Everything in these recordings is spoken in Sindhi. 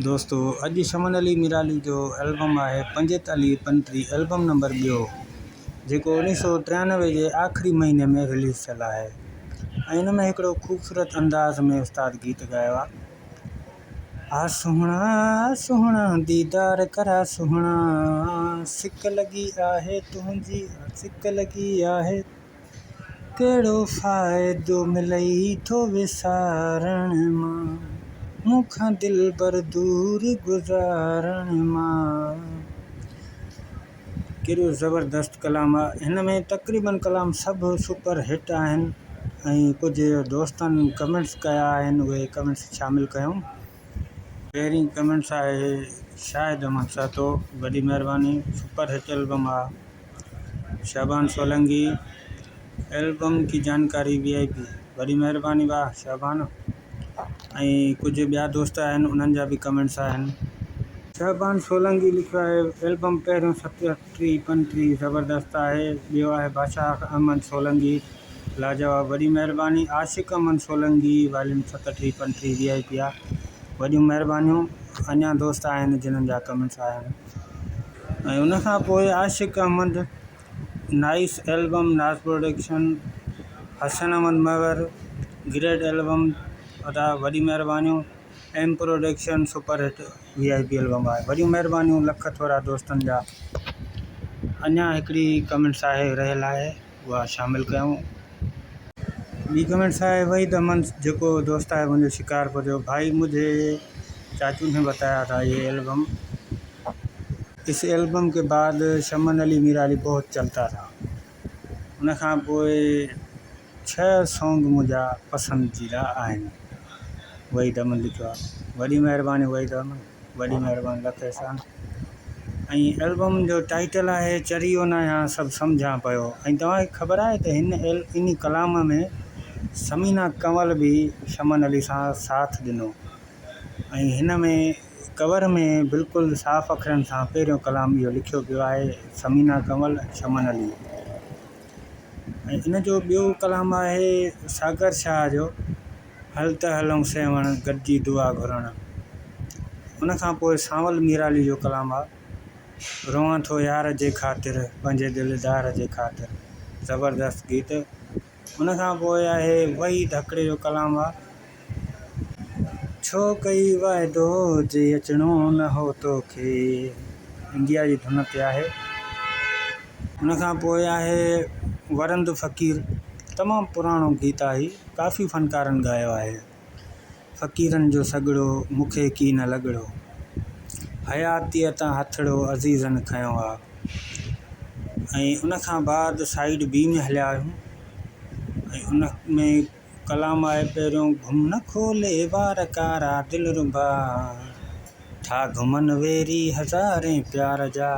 دوستو اڄ شمن علي ميرالي جو البم آهي پنجيتاليهه پنٽيهه البم نمبر ٻيو جيڪو اوڻيهه سو ٽيانوي جي آخري مهيني ۾ رليز ٿيل آهي ۽ ان ۾ هڪڙو خوبصورت انداز ۾ استاد گيت ڳايو آهي آ سهڻا سهڻا ديدار ڪرا سهڻا سڪ لڳي آهي تنهنجي سڪ لڳي آهي ڪهڙو فائدو ملئي ٿو وسارڻ مان، مون کان دلبر دور گذارڻ مان. ڪيڏو زبردست ڪلام آ هن ۾ تقريبن ڪلام سڀ سپر هٽ آهن ۽ ڪجهه دوستن ڪمينٽس ڪيا آهن اهي ڪمينٽس شامل ڪيون. پهرين ڪمينٽس آهي شاهد احمد سهتو وڏي مهرباني سپر هٽ البم آ. شعبان سولنگي البم ڪي جانڪاري وي آئي پي وڏي مهرباني ڀاء شعبان ۽ ڪجهه ٻيا دوست آهن انهن جا به ڪمينٽس آهن. شعبان سولنگي لکيو آهي البم پهريون ستٽيهه پنٽيهه زبردست آهي ٻيو آهي بادشاهه احمد سولنگي لاجواب وڏي مهرباني عاشق احمد سولنگي واليوم ستٽيهه پنٽيهه وي آئي پي آ وڏيون مهربانيون اڃا دوست آهن جنھن جا ڪمينٽس آيا آهن. ۽ ان کان پوء Ashiq Ahmed nice album Naz production Hassan Ahmed Mahar great album ادا وڏي مهربانيون M production super hit V I P album آهي وڏيون مهربانيون لک ٿورا دوستن جا اڃا هڪڙي ڪمينٽس آهي رهيل آهي اها شامل ڪيون. ٻي ڪمينٽس آهي وحيد احمد جيڪو دوست آهي منهنجو شڪارپور جو ڀائي مجهي چاچو ني بتايا ٿا يي البم اس البم ڪي بعد شمن علي ميرالي بهت چلتا ٿا ان کان پوء ڇهه سونگ منهنجا پسنديده آهن وحيد احمد لکيو آهي وڏي مهرباني وحيد احمد. وڏي مهرباني لک احسان. ۽ البم جو ٽائيٽل آهي چريو ناهيان سڀ سمجهان پيو ۽ توهان کي خبر آهي ته هن انهي ڪلام ۾ ثمينه ڪنول به شمن علي سان ساٿ ڏنو ۽ هن ۾ ڪور ۾ بلڪل صاف اکرن سان پهريون ڪلام اهو لکيو پيو آهي ثمينه ڪنول شمن علي ۽ ان جو ٻيو ڪلام آهي ساگر شاهه جو هل ته هلون سيوهڻ گڏجي دعا گهرڻ. ان کان پوء سانول ميرالي جو ڪلام آ روئان ٿو يار جي خاطر پنهنجي دلدار جي خاطر زبردست گيت. ان کان پوء آهي وحيد هڪڙي جو ڪلام آ ڇو ڪئي واعدو جي اچڻو نه هو توکي انڊيا جي ڌن تي آهي. ان کان پوء آهي ورند فقير تمام پراڻو گيت آهي. ڪافي فنڪارن ڳايو آهي. فقيرن جو سڳڙو، مون کي ڪي نه لڳڙو. حياتيء تان هٿڙو عزيزن کنيو آ. ۽ ان کان بعد سائيڊ بي ۾ هليا آهيون ۽ ان ۾ ڪلام آهي پهريون گهم نه کولي وار ڪارا دلربا ٿا گهمن ويري هزارين پيار جا.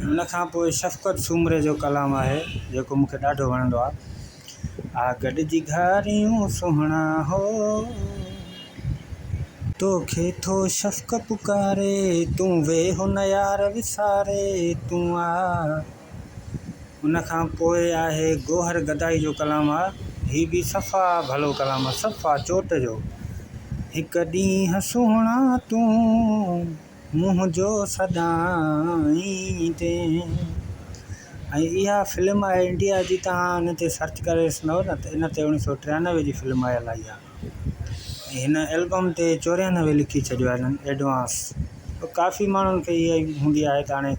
ان کان پوء شفقت سومري جو ڪلام آهي جيڪو مون کي ڏاڍو وڻندو آهي. آ گڏجي گهاريون سهڻا هو توکي ٿو شفق پڪاري تون ويهه نه يار وساري تون آ. ان کان پوء آهي گوهر گدائي جو ڪلام آ هي به صفا ڀلو ڪلام آ صفا چوٽ جو هڪ ڏينهن سهڻا تون. منهنجو سڏائيندين. ۽ اها فلم آهي انڊيا جي توهان ان تي سرچ ڪري ڏسندو نه ته ان تي اوڻيهه سو ٽيانوي جي فلم آيل آهي اها ۽ هن البم تي چوريانوي لکي ڇڏيو آهي هنن ايڊوانس ڪافي ماڻهن کي اها ئي هوندي آهي ته هاڻي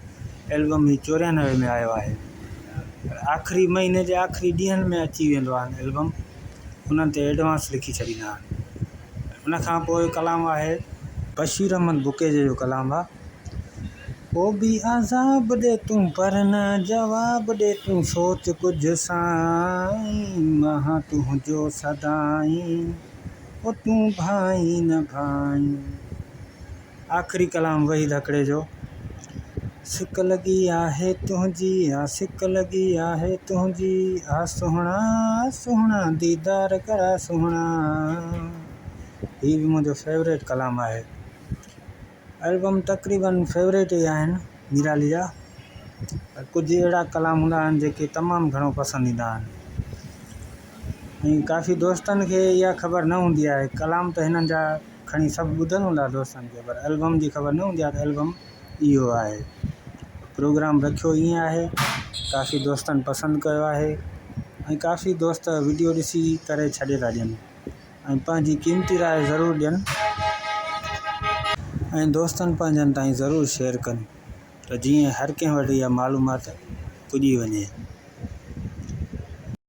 البم هي چوريانوي ۾ آيو آهي پر آخري مهيني جي آخري ڏينهن ۾ اچي ويندو آهي البم انهن تي ايڊوانس لکي ڇڏيندا آهن. ان کان پوء ڪلام آهي. بشير احمد بڪيجي جو ڪلام آ. پو به عذاب ڏي تون پر نه جواب ڏي تون سوچ ڪجهه سائين مان تنهنجو سدائين او تون ڀائين نه ڀائين. آخري ڪلام وحيد هڪڙي جو. سڪ لڳي آهي تنهنجي آ سڪ لڳي آهي تنهنجي آ سهڻا سهڻا ديدار ڪر آ سهڻا هي به منهنجو فيوريٽ ڪلام آهي البم تقريبن فيوريٽ ئي آهن نرالي جا پر ڪجهه اهڙا ڪلام هوندا آهن جيڪي تمام گهڻو پسند ايندا آهن ۽ ڪافي دوستن کي اها خبر نه هوندي آهي ڪلام ته هنن جا کڻي سڀ ٻڌل هوندا دوستن کي پر البم جي خبر نه هوندي آهي ته البم اهو آهي. پروگرام رکيو ائين آهي ڪافي دوستن پسند ڪيو آهي ۽ ڪافي دوست وڊيو ڏسي ڪري ڇڏي ٿا ڏين ۽ پنهنجي قيمتي راء ضرور ڏين ۽ دوستن پنهنجن تائين ضرور شيئر ڪن ته جيئن هر ڪنهن وٽ اها معلومات پڄي وڃي.